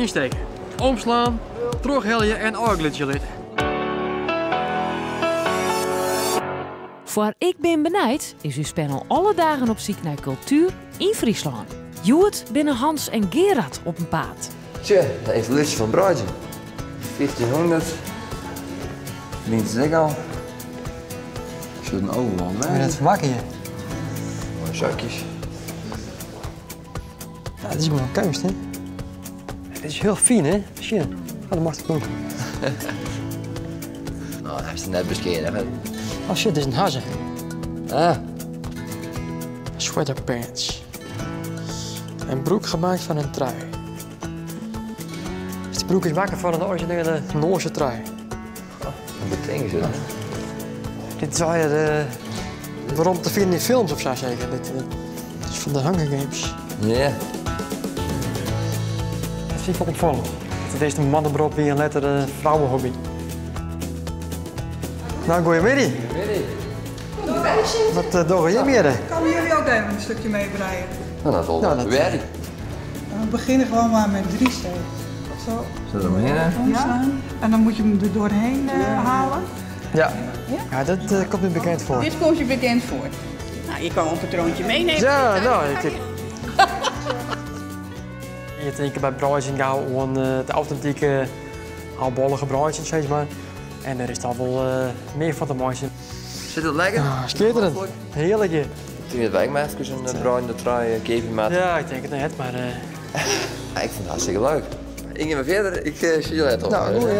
Ynsteke, omslaan, trochhelje en ôfglydzje litte. Foar Ik bin benijd is ús panel alle dagen op syk nei kultuer yn Fryslân. Hjoed binne Hans en Gerard op 'en paad. Tsje, de evolúsje fan breidzjen. 1500. Lient it ek al. Soe it in overwand wêze? Net makke je. Moaie zakjes. Ja, dit is gewoan keunst, hè? Dit is hiel fyn, hè? Sjen. Oh, dat moat ik ook. Nou, hy is net beskeard. Oh shit, dit is in hazze. Ah. Sweater pants. Een broek gemaakt van een trui. Dus de broek is makke fan in originele Noarse trui. Wat betinke se dan? Dit is alweer werom te finen yn films of sa seker. Dit is fan de Hunger Games. Ja. Dat fyn ik wol opfallend. Dat it earst in manneberop wie en letter in frouwehobby. Nou, goeiemiddei. Goeiemiddei. Wat dogge jim hjir? Komen jullie ook even een stukje mee breien? Nou, dat wol Nou, wat dat- werk. We beginnen gewoon maar met drie steken. Zo. Zullen we beginnen? Omslaan. En dan moet je hem er doorheen halen. Ja. Ja, dat komt me bekend foar. Dit komt je bekend foar. Nou, je kan een patroontje meenemen. Ja, nou, ik... Je tinkt by breidzjen gau oan de autentike ôfbollige breidzjen, sis mar. En der is dan wol mear fan te meitsjen. Sit it lekker? Ah, skitterend. Hearlik, ja. Ik tink dat wy ek mar efkes in breidende trui keapje moatte. Ja, ik tink it net, mar... Ik fyn it hartstikke leuk. Ik gean wer fierder, ik sjoch je letter. Nou, goed.